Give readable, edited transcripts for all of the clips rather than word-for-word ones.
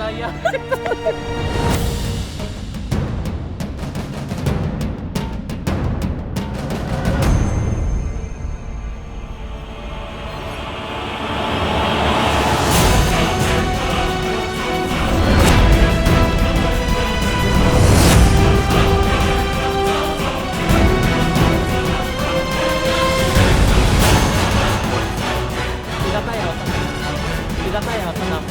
Bisaya. Tidak tayo. Tidak tayo. Tenang.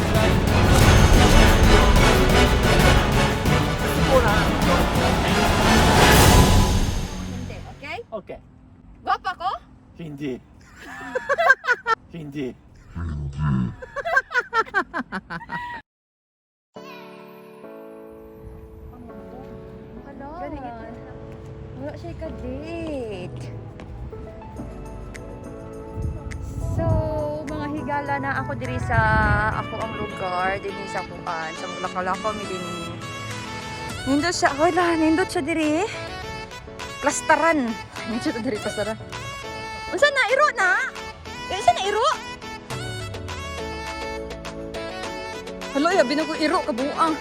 Kurang. Hindi, okay? Okay. Gwapa ko? Hindi. Hindi. Hello. Wala siya ka-date. So, mga higala na ako diri sa ako ang lugar, din sa kuan, sa Lakalako mi din. Nindot siya, wala, nindot siya diri. Klastaran. Nindot siya diri klastaran. Unsa na iro na? Unsa na iro? Hello, ya binugo iro kabuang.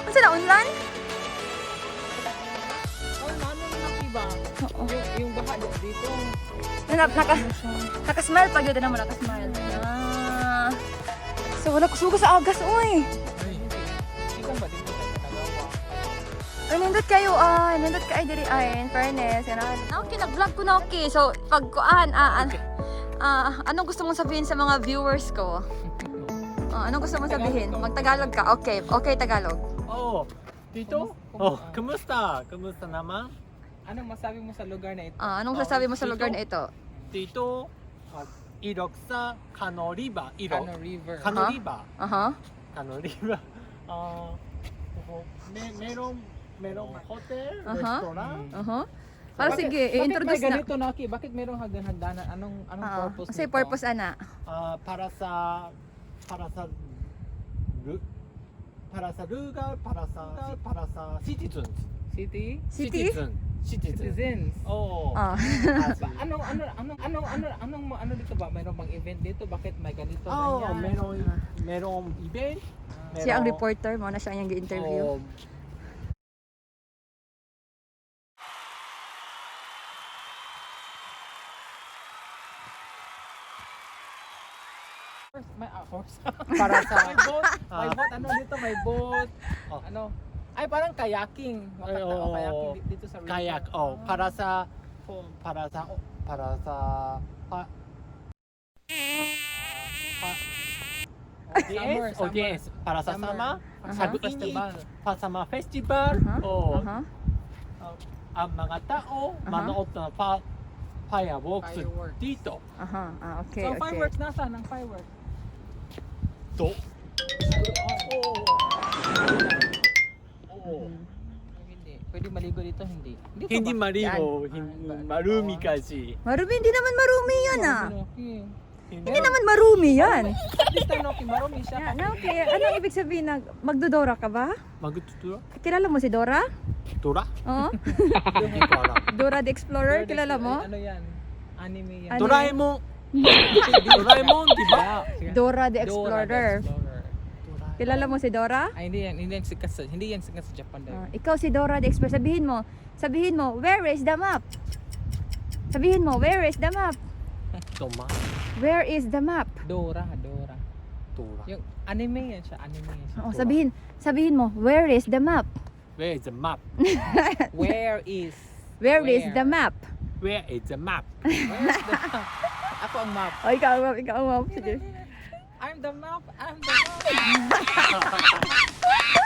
Unsa na unlan? Oh, ano na iba? Oo. Yung baha dito. Nakasmile pag yun naman, nakasmile. Ah. So wala kusugo sa agas, oy. Ikaw ba dito sa Kanagawa? Ay, nindot kayo diri ay, in fairness. Yan na. Okay, nag-vlog ko na okay. So, pag kuan, anong gusto mong sabihin sa mga viewers ko? Anong gusto mong sabihin? Mag-Tagalog ka. Okay, okay Tagalog. Oh, dito? Oh, kumusta? Kumusta naman? Anong masabi mo sa lugar na ito? Anong sasabi mo sa lugar na ito? Dito, ilog sa Kano River. Ilog. Kano River. Kano River. Aha. Kano River. Merong hotel, Aha. restaurant. Aha. Para sige, i-introduce bakit may na. ganito, Noki? Bakit merong hagdan-hagdanan? Anong purpose Kasi nito? purpose ana. Para sa lugar, para sa citizens. City? City? Citizens. Oh. Ano dito ba? Mayroong bang event dito? Bakit may ganito, Oh, ganyan? merong event. Siya ang reporter, mo na siya ang gi-interview. Oh, May horse. para sa May boat. May boat. Ano dito? May boat. Oh. Ano? Ay, parang kayaking. Ay, oo. Kayaking dito sa river. kayak. Oh, para sa Summer, audience, para sa Summer. sama, Aha. pag-init, Festival. para sa mga festival, Aha. oh, Aha. ang mga tao, Aha. manood ng fireworks Fireworks. dito. Aha. Okay, So, okay. fireworks, nasaan ang fireworks? To. Mhm. Hindi. Pwede maligo dito? Hindi. Dito Hindi ba? maligo, marumi kasi. Marumi, hindi naman marumi yan ah. Noki. Hindi naman marumi yan. This time, Noki, marumi siya. Na, okay. Anong ibig sabihin na magdodora ka ba? Magtutura? Kilala mo si Dora? Tura? Oo. Hindi ko alam. Dora the Explorer, kilala mo? Ano yan? Anime yan. Ano? Doraemon. Doraemon, di ba? Dora the Dora the Explorer. Explorer. Kilala mo si Dora? Ay, hindi yan sikat sa Japan dahil. Ikaw si Dora the Explorer. Sabihin mo, where is the map? Sabihin mo, where is the map? Toma. Where is the map? Dora. Tura. Yung anime yan siya, Oo, sabihin mo, where is the map? Where is the map? Where is? Where is the map? Where is the map? Where's the map? Ako ang map. Oh, ikaw ang map. Sige. I'm the map.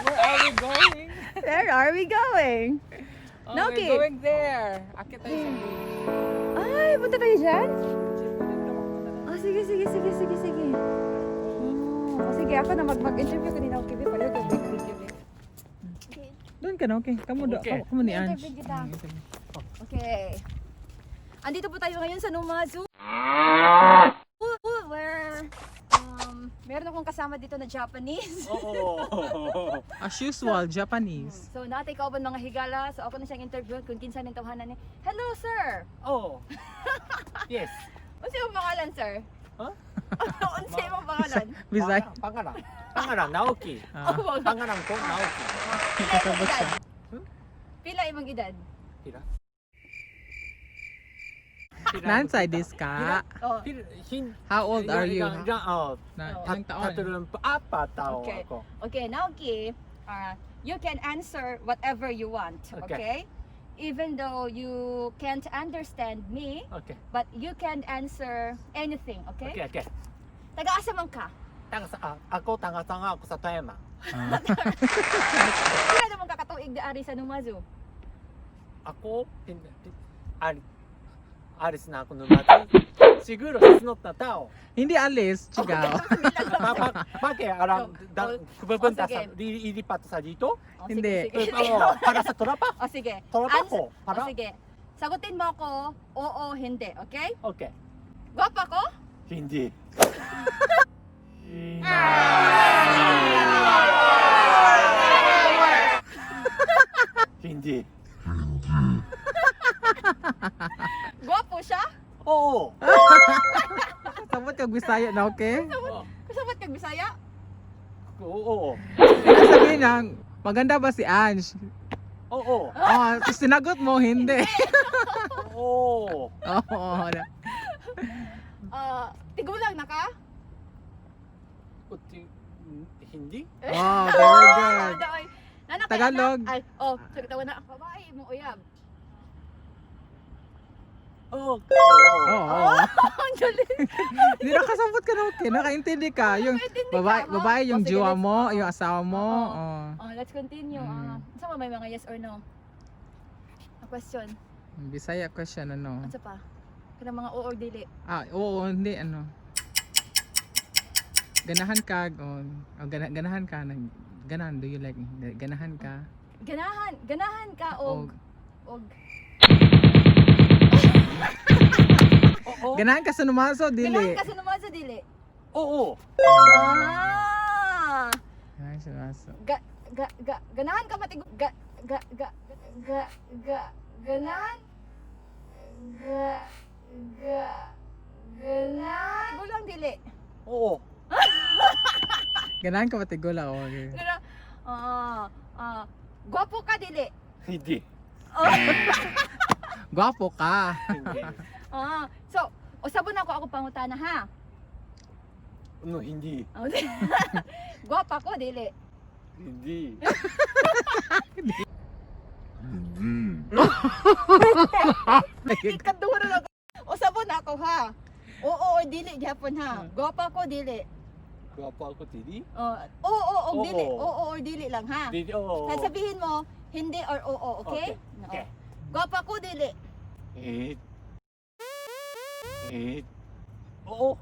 Where are we going? Where are we going? Oh, Noki. we're going there. Akit tayo sa bridge. Ay, punta tayo dyan? Oh, sige. Sige, ako na mag-interview kanina. Okay, be, pala ko video. Doon ka na, okay. Okay. Kamu ni Ange. Interview kita. Okay. Andito po tayo ngayon sa Numa Zoo. Where meron akong kasama dito na Japanese. Oo. As usual, Japanese. So natay kauban mga higala. So ako na siyang interview kung kinsa ning tawhanan ni. Hello sir. Oh. Yes. Unsa imong pangalan sir? Huh? Unsay mo pangalan? Bisay. Pangalan. Pangalan, Naoki. Oh, wag. Pangalan ko, Naoki. Pila imong edad? Pila imong edad? Pila? Nansay desu ka? Oh, Pila? How old are you? Oh, Ilang taon? 34 taon Okay. ako. okay, Naoki, you can answer whatever you want, Okay. okay? Even though you can't understand me, Okay. but you can answer anything, okay? Okay, okay. Taga-asa man ka? Ako tanga-tanga ako sa tema. Pila naman kakatuig di-ari sa Numazu? Ako, alis na ako numazu. Siguro susunod na tao. Hindi alis, chigaw. Bakit? Pupunta sige. sa, ilipat sa dito? Oh, Hindi. Sige, sige. Para sa tropa? O sige. Tropa Answer- ko? Para? O sige. Sagutin mo ako, oo, hindi, okay? Okay. Gwapa ko? Hindi. Hindi. Gwapo siya? Oo. Sabot kag Bisaya na, okay? Kasabat kag Bisaya? Oo. Sabihin lang, maganda ba si Ange? Oo. Oh, sinagot mo, hindi. Oo. Oo. Tigulang na ka? Hindi? Oh, very good. Daoy. Nanak, Tagalog. Ay, oh, tawa na. Babae mo uyab. Oo. Oo. Ang galing. Hindi nakasabot ka na, okay? Nakaintindi ka. Yung Nakaintindi babae, ka, ha? babae yung Oh, sige, jowa let's- mo, oo. yung asawa mo. Oo. Oh. Oh, let's continue. Saan may mga yes or no? A question. Bisaya question, ano? Ano pa? Kanang mga oo or dili. Oo, hindi, ano. Ganahan ka, ganahan ka, ganahan, do you like, ganahan ka? Ganahan ka og Oo. Ganahan ka sa numaso, ganahan dili. ka sa naman sa dili. Oo. Ah! Ganahan sa numaso. Ganahan ka matig ganahan ganahan gulang dili. Oo. Ganahan ka matigula, okay. Gwapo ka dili. Hindi. Gwapo ka. Hindi. So usabon ako pangutana ha. No, hindi. Gwapa ko dili. Hindi. Ikaduha na ako. Usabon ako ha. Oo or dili gyapon ha. Gwapa ko dili. Gwapo ako, hindi? Oo o Oo. dili. Oo or dili lang ha. Hindi, oo. Kaya sabihin mo hindi or oo, okay? Okay. Gwapa ko dili. Eh. Oo.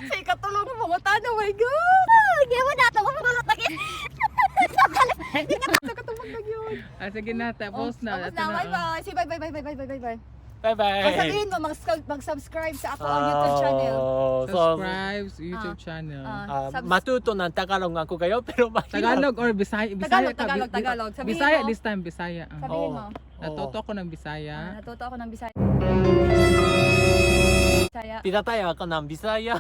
Sa ikatulong ng mga tano, my God! Hindi mo natin ko matulog na yun. Sa katulog na yun. Sige na, tapos na. Tapos na, bye-bye. Say bye-bye. Bye-bye. Ang sabihin mo, mag-subscribe sa ako ang YouTube channel. Subscribe sa YouTube channel. Matuto ng Tagalog ako kayo, pero mahirap. Tagalog or Bisaya? Bisaya ka. Tagalog. Sabihin Bisaya mo. this time, Bisaya. Sabihin mo. Natuto ako ng Bisaya. Natuto ako ng Bisaya. Bisaya. Pinataya ako ng Bisaya.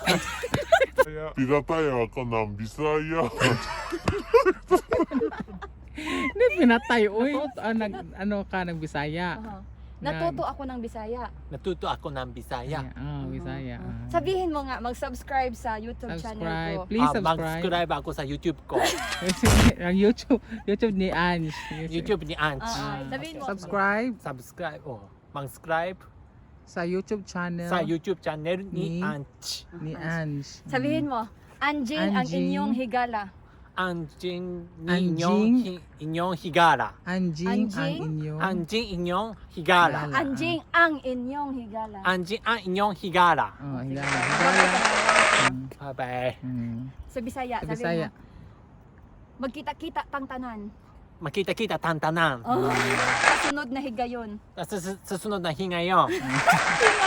Pirataya ka ng Bisaya. Hindi pinatay. Uy, ano ka ng Bisaya? Natuto ako ng Bisaya. Natuto ako ng Bisaya. Bisaya. Sabihin mo nga, mag-subscribe sa YouTube channel Subscribe. ko. Please subscribe. Mag-subscribe ako sa YouTube ko. Ang YouTube ni Ange. YouTube ni Ange. Sabihin mo. Subscribe Subscribe. Mag-subscribe sa YouTube channel sa YouTube channel Ni ni Ange. ni Ange. Sabihin mo, Anjing ang Anjing. inyong higala. Anjing Anjing. inyong higala. Anjing ang Anjing? inyong Anjing inyong higala. Higala. Anjing ang inyong higala. Anjing ang inyong higala. Oh, higala. Higala. Bye-bye. Sa Bisaya, Sa sabihin Bisaya. mo, magkita-kita pang tanan. Makita-kita tantanan. Sa sunod na higayon. Sa sunod na hingayon.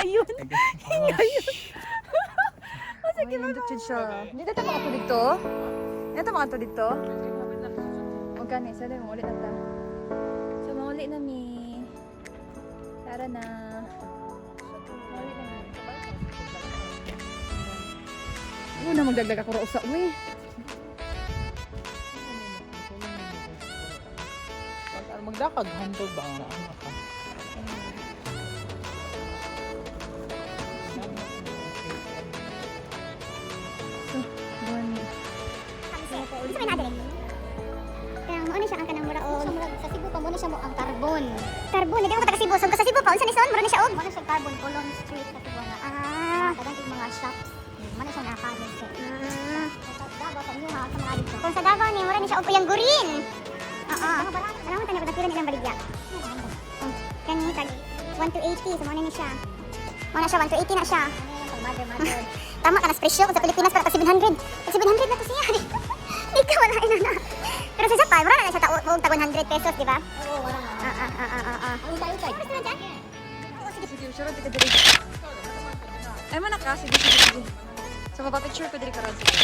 Higayon? Sige, magdutid siya. Hindi na tayo mga dito. Hindi na mga dito. Huwag ka sa dahil maulit na ta. So, maulit na mi. Tara na. Una magdagdag ako ra usa uy. Magdakag handog ba ang ano ka? Gani. Isa may nadali. Kaya mo siya ang kanang mura og sa Cebu pa mo siya mo ang carbon. Carbon, hindi mo taga Cebu. So sa Cebu pa unsa ni son? Mura ni siya og. Mo siya carbon Colon Street sa Cebu na. Dagan yung mga shops. Mo siya nakakalog siya. Sa Davao sa inyo ha sa mga dito. Kung sa Davao ni mura ni siya og yang gurin. Oo. Ano mo tanong pagkira nilang baligya. Kani tag 1 to 80 so mo ni siya. Mo na siya 1 to 80 na siya. Mother. Tama ka na presyo sa Pilipinas para 700. 700 na to siya. Di ka wala na. Pero sa Japan, wala na siya tag 100 pesos, di ba? Oo, wala na. Utay. Sige, sure tika diri. Ay man ka, sige. So mapapicture ko diri karon sige.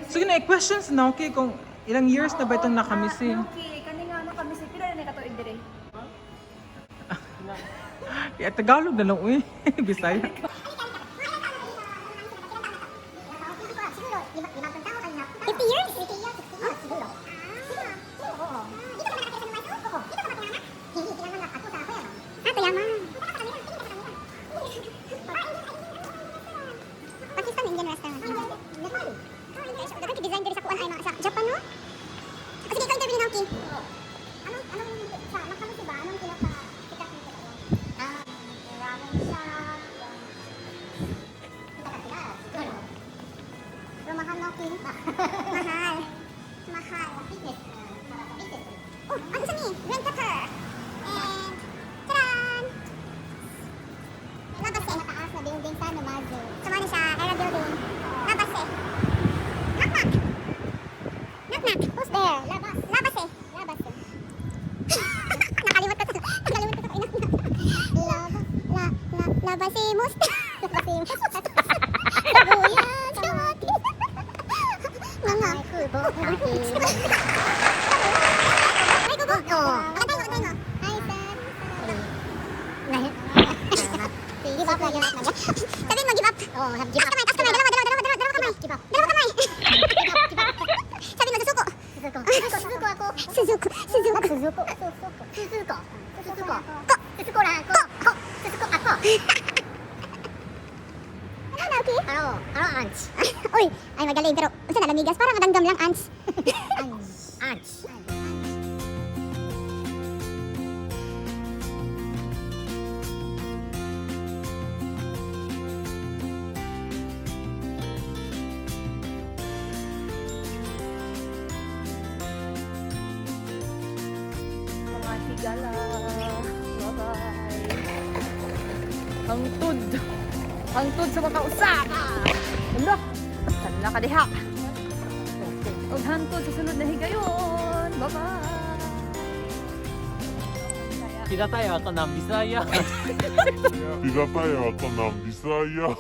So questions na okay kung ilang years na ba itong nakamisin? Okay, kani nga kami si pila na katuig diri. Yeah, Tagalog na lang uy. Bisaya. Pakistan Indian restaurant. Nepal. Dapat design dari sa kuan ay sa Japan no? Kasi dito interview ni Naoki. Anong sa nakamo ba? Anong pinaka sikat nito? Ramen shop. Pero mahal Naoki. Mahal. Business. Oh, ano sa ni? Green pepper. And taran! Labas eh. Mataas na building sa Numazu. Sama ni sa Era Building. Labas eh. Knock. Who's there? Labas eh. Nakalimut ko sa Labas eh, musta? Sibuyas, kamatis. Mga kubo. Ay, kubo. Tayo. Hi, sir. Give up lagi. Sabihin mo, give up. Oh, give up. Taas kamay. Dalawa kamay. Give up. Dalawa kamay. Sabihin mo, susuko. Susuko ako. Susuko. Ano na, okay? Ano, ants? Uy, ay magaling. Pero, unsa na, lamigas? Parang madanggam lang, ants. Ants. Mga higala. Bye-bye. Hangtod sa mga usaka. Ano? Kanila ka diha. Og hangtod sa sunod na higayon. Bye-bye. Tidak tayo ako ng Bisaya. Tidak tayo ako ng Bisaya.